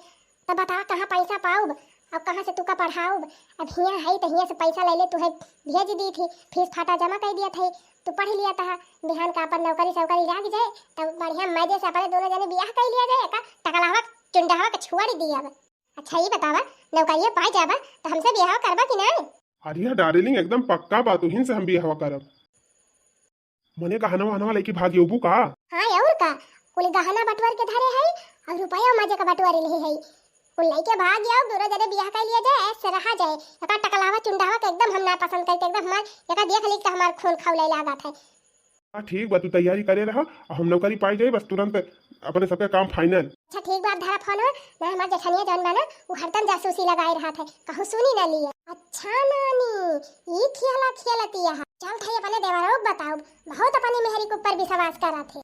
तब बता कहाँ पैसा पाउब और कहाँ से तुका पढ़ाउब? अब हियाँ है तो हियाँ से पैसा ले ले तुहे भेज दी थी, फीस फाटा जमा कर दिया था, तू पढ़ लिया था, बिहान का अपन नौकरी सौकरी लाग जाए, तब बढ़िया मजे से अपने दोनों जने बियाह कर लिया जाए, का टकलावा चुंडावा के छुआड़ी दिया अब। अच्छा ये बतावा, नौकरिया पाए जाबा तो हमसे बियाह करबा कि नहीं? अरे डार्लिंग, एकदम पक्का बा, तुहिन से हम बियाह करब। मने गहनवा वहनवा लेके भाग अउबू का? हाँ और का, कुल गहना बटवर के धरे है और रुपया मजे का बटवर ले है। उ लइके भाग जाओ, दूनो जने बियाह कर लिया जाए, ऐसे रहा जाए। एका टकलावा चुंडावा के एकदम हम ना पसंद करते, एकदम हमार एका देख ली तो हमार खून खौले लागत है। हाँ, ठीक बा, तू तैयारी करे रहा, हम नौकरी पाई जाई, बस तुरंत अपने सबके काम final। अच्छा ठीक बा, अब धरा फोन हो ना, हमार जेठनिया जौन बा ना, उ हरदम जासूसी लगाए रहत है, कहूँ सुनी ना लिए। अच्छा नानी, ई खेला खेलती है, चल थाई अपने देवरों के बताओ, बहुत अपनी मेहरी के ऊपर विश्वास करत है।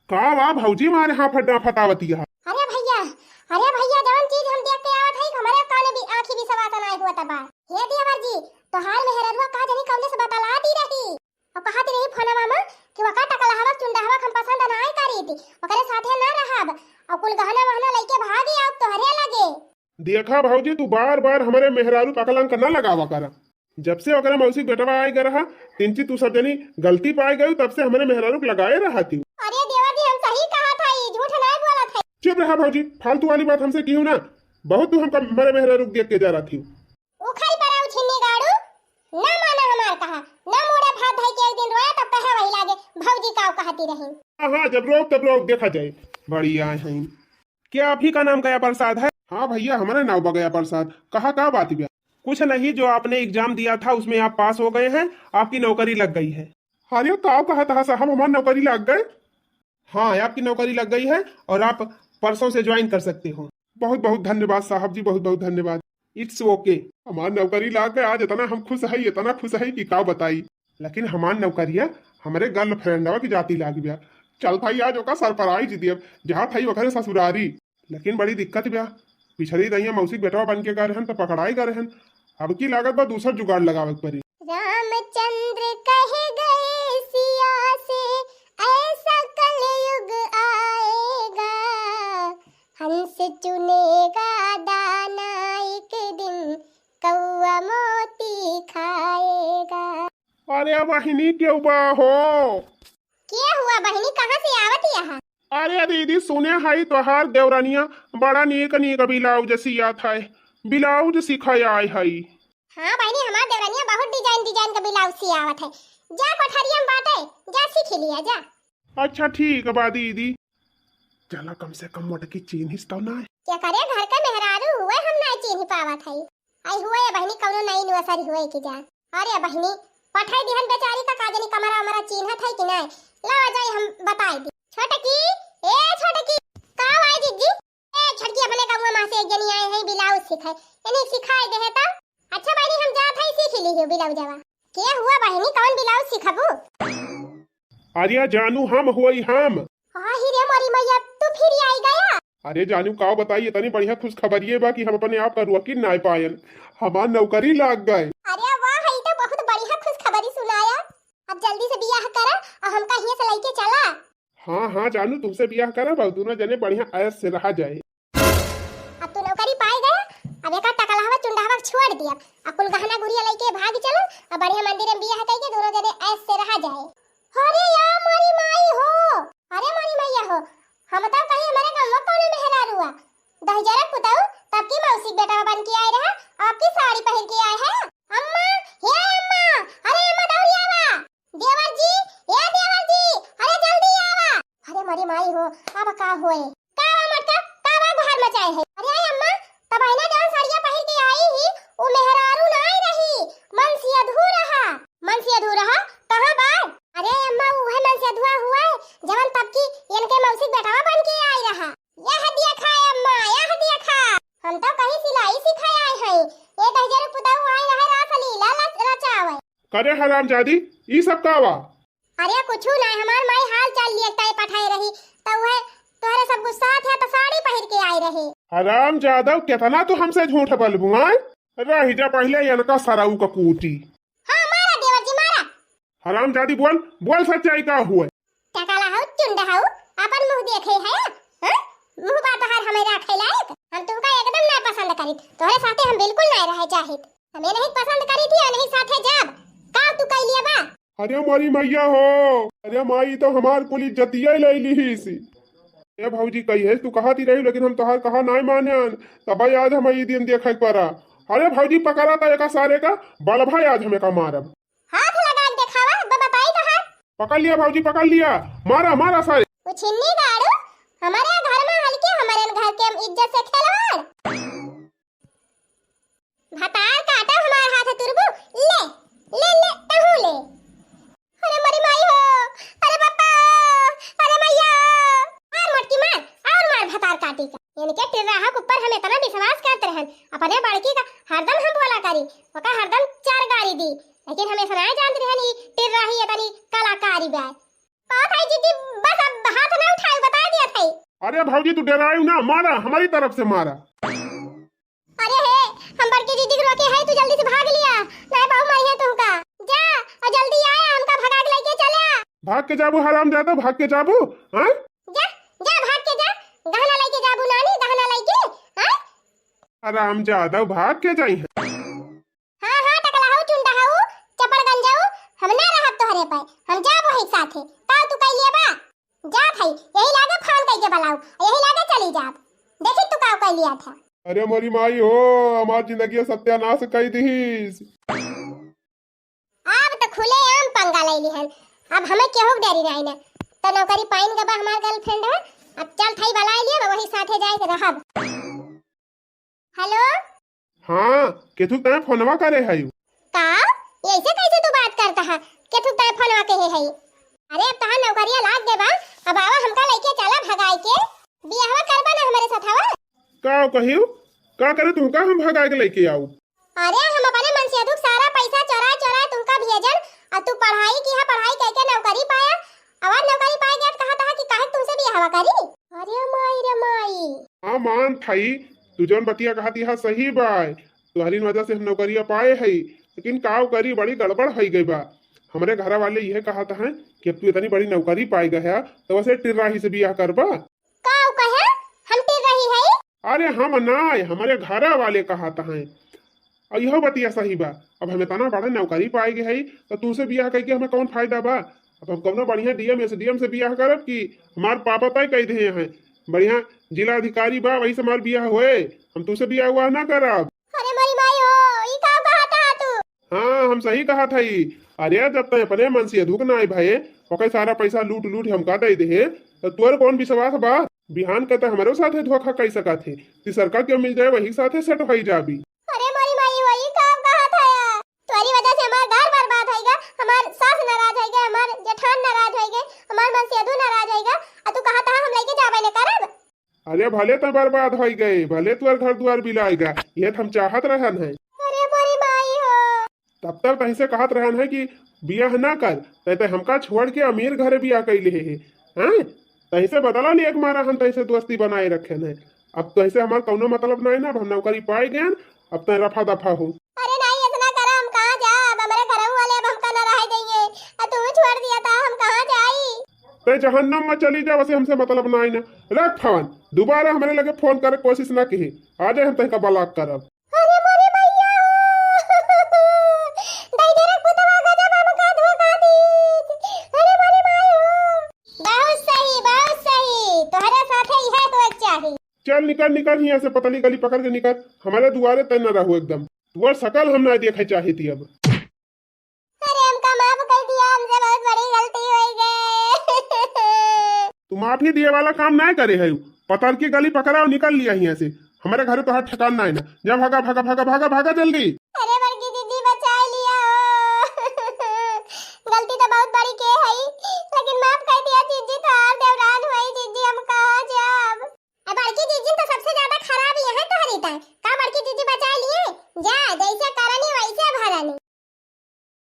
का बा भौजी मारे हाँ फड्डा फटावती है? अरे भैया, अरे भैया, जवन चीज हम देख के आवत हई, हमरे काने भी आँखी विश्वास नाई हुआ तबा। हे देवर जी, तोहार मेहररुआ का जानी कौने से बतलाती रही। और कहती रही फोनवा में कि वका टकलहवा चुंडहवा हम पसंद नाई करीत, ओकरे साथे ना रहब। और कुल गहना वहना लइके भागी आओ तोहरे लगे। देखा भौजी, तू बार बार हमरे मेहरारू पे कलंक न लगावा करा। जब से ओकरे मौसी के बेटवा आए गए रहा, तिनची तू सब जनी गलती पाए गए, तब से हमरे मेहरारू के लगाए रहा थी। अरे देवर जी, हम सही कहा था, ई झूठ नहीं बोला था। चुप रहा भौजी, फालतू वाली बात हमसे किहू ना। बहुत तू हमका हमरे मेहरारू के देख के जा रहा थी। उखल पर आऊ छिन्नी गाड़ू, ना माना हमार कहा, ना मुड़े भात धई के एक दिन रोया तब कहे वही लागे, भौजी काऊ कहती रही। हाँ, हाँ, जब रोक तब रोक, देखा जाए। बढ़िया है। क्या आप ही का नाम गया प्रसाद है? हाँ भैया, हमारे नाव बा गया प्रसाद। कहा का बात बा? कुछ नहीं, जो आपने exam दिया था उसमें आप पास हो गए हैं, आपकी नौकरी लग गई है। अरे का कहा था साहब, हमार नौकरी लग गए? हाँ, आपकी नौकरी लग गई है और आप परसों से join कर सकते हो। बहुत बहुत धन्यवाद साहब जी, बहुत बहुत धन्यवाद। It's okay। हमार नौकरी लाग गए, आज इतना हम खुश है, इतना खुश है कि का बताई। लेकिन हमार नौकरिया हमरे girlfriendवा की जाती लाग गया। चल थाई आज ओका surprise दियब, जहाँ थाई ओकरे ससुरारी। लेकिन बड़ी दिक्कत बा, पिछली दइया मौसी के बेटवा बन के गए रहन तो पकड़ाई गए रहन, अब की लागत बा दूसर जुगाड़ लगावे के पड़ी। रामचंद्र कह गए सिया से, ऐसा कलयुग आएगा, हंस चुनेगा दाना एक दिन, कौआ मोती खाएगा। अरे बहिनी, केहू बा हो? के हुआ बहिनी, कहाँ से आवत यहाँ? अरे दीदी, सुने हई तोहार देवरनिया बड़ा नीक नीक blouse सियात है, blouse सिखाए आए हई। हाँ बहिनी, हमार देवरनिया बहुत design design के blouse सियावत है। जा कोठरिया में बाटे, जा सीख लिया जा। अच्छा ठीक बा दीदी। चला कम से कम मोटकी चीन्हिस तो ना। क्या करे, घर के मेहरारू हुए हम ना चीन्ह पावत है। आई हुए बहिनी, कौनो नई नुअसरी हुए की जा। अरे बहिनी, पठाई दिहन बेचारी का, का जानी कमरा वमरा चीन्हत है कि नहीं। लावा जाई हम बताई दी। छोटकी, ए छोटकी, का हुआ है जीजी? ए छोटकी, अपने गाँव में से एक जनी आए हैं blouse सीखे, इन्हीं सिखाए दे है तो। अच्छा बहिनी, हम जात है सीख ली हो blouse जवा। के हुआ बहिनी, कौन blouse सिखबू? अरे जानू, हम हुई हम। आही रे मोरी मैया, तू फिर आई गया। अरे जानू, का बताई, इतनी बढ़िया खुशखबरी बा कि हम अपने आप का रोकी नाय पायन। हमार नौकरी लाग गए। अरे वाह, ई तो बहुत बढ़िया खुशखबरी सुनाया। अब जल्दी से बियाह करा और हमका हियां से लेके चला। हाँ, हाँ जानू, तुमसे बियाह करब और दोनों जने बढ़िया ऐश से रहा जाए। अब तू नौकरी पाए गया, अब एका टकलहवा चुंडहवा छोड़ दिया, अब कुल गहना गुरिया लेके भाग चलो, अब बढ़िया मंदिर में बियाह करके दोनों जने ऐश से रहा जाए। अरे या मोरी माई हो, अरे मोरी मैया हो, हम तो कहीं हमारे गाँव में कौनो मेहरारू आ, दहिजरा पुताऊ, तब की मौसी के बेटा बन के आए रहा, अब की साड़ी पहन के आए है। अम्मा, हे अम्मा, अरे अम्मा दौड़ी आवा, देवर जी, ए देवर जी, अरे जल्दी आवा। अरे मोरी माई हो, अब का होए? का बा मोटका, का बा गुहार मचाए है? अरे अम्मा, तब है ना जौन साड़िया पहिर के आई ही, उ मेहरारू ना आई रही, मनसेधू रहा। मनसेधू रहा? कहाँ बा? अरे अम्मा, उहे मनसेधुआ हुआ है, जवन तब की इनके मौसी के बेटवा बन के आई रहा। यह देखा अम्मा, यह देखा। हम तो कहीं सिलाई सिखाए आए हैं। ये दहिजरू पुताऊ आए रहे रासलीला ल-, रचावे। करे हरामजादी, ई सब का बा? अरे कुछु ना, हमार माई हाल चाल लिए तय पठाए रही, तो वह तोहरे सब गुस्सा थे तो साड़ी पहिर के आए रहे। हरामजादव, कितना तू हमसे झूठ बोलबू, आय? रही जा पहले इनका सरऊ का कूटी। हाँ, मारा देवर जी, मारा। हरामजादी, बोल, बोल सच्चाई का हुआ? टकला हऊ, चुंड हऊ, अपन मुंह देखे है, हाँ? मुंह बा तोहार हमें राखे लायक? हम तुमका एकदम ना पसंद करित, तोहरे साथे हम बिल्कुल ना रहे चाहित। हमें नहीं पसंद करी थी और नहीं साथे जाब। का तू कह लिया बा? अरे मोरी मैया हो, अरे माई तो हमार कुल इज्जतिया ले ली ही सी। ए भौजी, कही है तू कहा थी रही, लेकिन हम तोहार कहा ना मानन। तब भाई आज हम ई दिन देखे के पड़ा। अरे भौजी, पकड़ा था एका सारे का, बल भाई आज हमें का मारब। हाथ लगा के देखावा, ब-, बताई तो हाथ। पकड़ लिया भौजी, पकड़ लिया, मारा, मारा सारे। उछिन्नी गाड़ू, हमारे घर में हल्के हमारे घर के इज्जत से खेलवाड़। भतार काटा हमार हाथ तुरबू, ले, ले, ले, तहू ले। अरे मोरी माई हो, अरे बापा, अरे मैया, मार मोटकी मार, और मार भतार काटी का। इनके टिर्राहा के ऊपर हम इतना विश्वास करत रहन, अपने बड़की का हरदम हम बोला करी, ओका हरदम चार गारी दी, लेकिन हम ऐसा नहीं जानत रहन ई टिर्राही इतनी कलाकारी बा। कहत है जीजी, बस अब हाथ ना उठाऊ, बता दिया था। अरे भौजी, तू डेरायू ना, मारा, हमारी तरफ से मारा। अरे हे, हम बड़की जीजी के रोके है, तू जल्दी से भाग लिया, नहीं बहू मारी है तुमका। जा, और जल्दी आया, हमका भगा के लेके चला। भाग के जाबू हरामजादा, भाग के जाबू, हाँ? जा, जा, भाग के जा, गहना लेके जाबू नानी, गहना लेके, हाँ? हरामजादा, भाग के जाई है। हाँ, हाँ, टकला हऊ, चुंडा हऊ, चपड़गंज हऊ, हम ना रहब तोहरे पे, हम जाब वही साथे। का तू कह लिया बा? जात हई, यही लागे फोन कइके बुलाऊ, यही लागे चली जाब। देखी तू का कह लिया था। अरे मोरी माई हो, हमार जिंदगी सत्यानाश कई दिहिस। अब तो खुलेआम पंगा ले लिहन, अब हमें केहू के डरी नहीं ना। तो नौकरी पाइन गबा हमार गर्लफ्रेंड है, अब चल थाई बुलाए लिए, वही साथे जाए के रहब। हेलो। हाँ, केथुक तय फोनवा करे हयू? का? ऐसे कैसे तू बात करता है? केथुक तय फोनवा कहे है? अरे अब तहार नौकरिया लाग गए बा, अब आवा हमका लेके चला भगाई के, बियाहवा करबा ना हमारे साथ हवा? का कहियो? का करे तुमका हम भगाए के लेके आऊ? अरे हम अपने मनसेधू के सारा पैसा चोरा चोरा तुमका भेजन, और तू पढ़ाई किहा, पढ़ाई करके नौकरी पाया, और नौकरी पाए गया तो कहा था कि काहे तुमसे बियाहवा करी? अरे माई रे माई। हाँ मान थाई, तू जौन बतिया कहत हा सही बाय, तुहरी वजह से हम नौकरिया पाए हई, लेकिन काव करी बड़ी गड़बड़ होई गई बा। हमरे घर वाले यह कहत हैं कि अब तू इतनी बड़ी नौकरी पाए गया तो वैसे टिर्राही से बियाह करबा। काव कहे? हम टिर्राही हई? अरे हम ना, हमरे घर वाले कहत हैं। और यह बतिया सही बा, अब हम इतना बड़ा नौकरी पाए गए हई तो तुमसे बियाह करके हमें कौन फायदा बा? अब हम कौनो बढ़िया डीएम एसडीएम से बियाह करब कि हमार पापा तय कह दे हैं, बढ़िया जिला अधिकारी बा वही से हमार बियाह होए, हम तुमसे बियाह हुआ ना करब। अरे मोरी माई हो, ई का कहत हा तू? हाँ, हम सही कहत हई। अरे जब तय अपने मनसेधू के नाई भये, ओकर सारा पैसा लूट लूट हमका दे दे, तो तोर कौन विश्वास बा? बिहान के तो हमरो साथे धोखा कई सकत है, तीसरका के मिल जाए वही साथे सेट होई जाबी। अरे मोरी माई हो, ई का कहत हा? तोरी वजह से हमार घर बर्बाद होइगा, हमार सास नाराज होइगा, हमार जेठान नाराज होइगा, हमार मनसेधू नाराज होइगा, आ तू कहत हा हम लेके जाबे न करब? अरे भले तो बर्बाद होई गए, भले तुअर घर दुआर बिलाएगा, ये तो हम चाहत रहन है। अरे मोरी माई हो। तब तक तैसे कहत रहन है कि बियाह ना कर, तै तै हमका छोड़ के अमीर घरे बियाह कैले है, हैं? तैसे बदला लिए के मारा हम तैसे दोस्ती बनाए रखे हैं। अब तैसे हमार कौनो मतलब नहीं ना, अब हम नौकरी पाए गए, अब तै रफा दफा हो। अरे नहीं, इतना करा, हम कहाँ जाब? हमारे घर वाले अब हमका ना रह देंगे, आ तू छोड़ दिया था, हम कहाँ जाई? तै जहन्नम में चली जा, वैसे हमसे मतलब नहीं ना। रख फोन, दोबारा हमारे लगे फोन करे कोशिश ना किहे, आ जाए हम तैका ब्लॉक करब। अरे मोरे मैया हो। दई दे रे पुतवा गजब हमका धोखा दीस। अरे मोरे माई हो। बहुत सही, बहुत सही। तोहरे साथे इहे होए के चाही। चल निकल, निकल हियां से, पतली गली पकड़ के निकल। हमारे दुआरे तय न रहू एकदम। तुअर शकल हम ना देखे चाहित अब। अरे हमका माफ कर दिया, हमसे बहुत बड़ी गलती हो गई। तू माफी दिए वाला काम ना करे है। पतली गली पकड़ा और निकल लिया हियां से। हमारे घरे तोहार ठिकान ना है ना। जा भागा, भागा, भागा, भागा, भागा जल्दी।